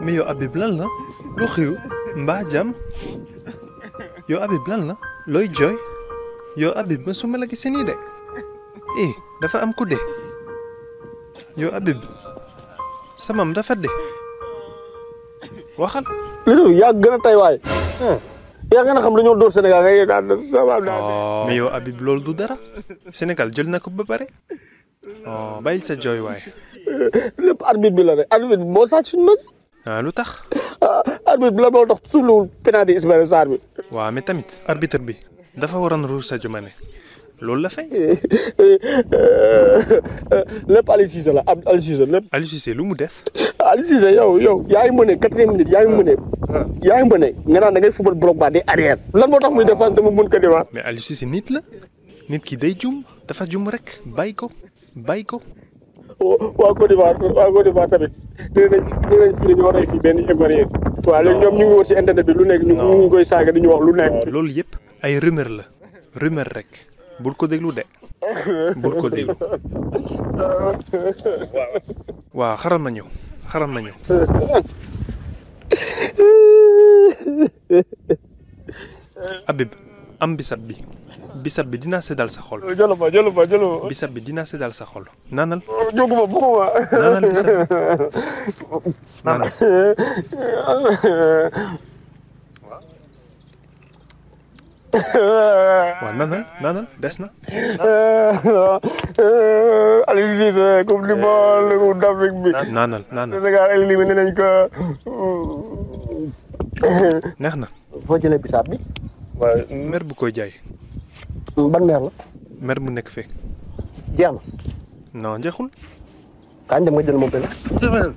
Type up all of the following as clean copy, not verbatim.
mais yow Habib lan la lu xew mbaa jàmm yow Habib lan la looy jooy yow Habib ma su ma la gisee nii de dafa am ku de yow Habib samam dafa de waxal. li yaa gën a tey waay yaa gën a xam dañoo dóor Sénégal ngay daan sama daan. mais yow Habib loolu du dara Sénégal jël na ko ba pare bàyyil sa jooy waay. lépp arbitre bi la rek arbitre bi moo sàcc suñu match. lu tax. arbitre bi la moo tax suufluwul penalty Ismaïla Sarr bi. waaw mais tamit arbitre bi dafa waroon ruur Sadio Mané loolu la fay. lépp Aliou Cissé la Aliou Cissé lépp. Aliou Cissé lu mu def. Aliou Cissé yow yaa ngi mëne 4e minute yaa ngi mëne nga naan da ngay football bloc ba di arrière. lan moo tax muy défense dama mën ko di wax. mais Aliou Cissé nit la nit ki day jum dafa jum rek bàyyi ko. waa Côte d'Ivoire tamit dinañ fi dañoo rey fii benn Ivoirien. waaw léegi ñoom ñu ngi wër ci internet bi lu nekk ñu ngi koy saaga di ñu wax lu nekk. loolu yëpp ay rumeur la rumeur rek bul ko déglu de bul ko déglu. waaw xaral ma ñëw. Habib am bisab bi dinaa seddal sa xol. jëlu ma. bisab bi dinaa seddal sa xol. naanal. jóguma bëgguma. naanal bisab bi naanal. waaw naanal des na. Aliou Cissé coupe du monde coupe d'Afrique bi. naanal. Sénégal éliminé nañ ko. neex na. foo jëlee bisaab bi. waaw mer bu koy jaay. ban mer la. mer bu nekk fee. jeex na. non jeexul. kañ dem nga jël moom la.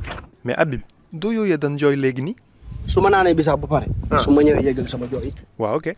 mais Habib doo yooyee dan jooy léegi nii. su ma naanee bisaab ba pare. su ma ñëwee yeggal sama jooy. waaw ok.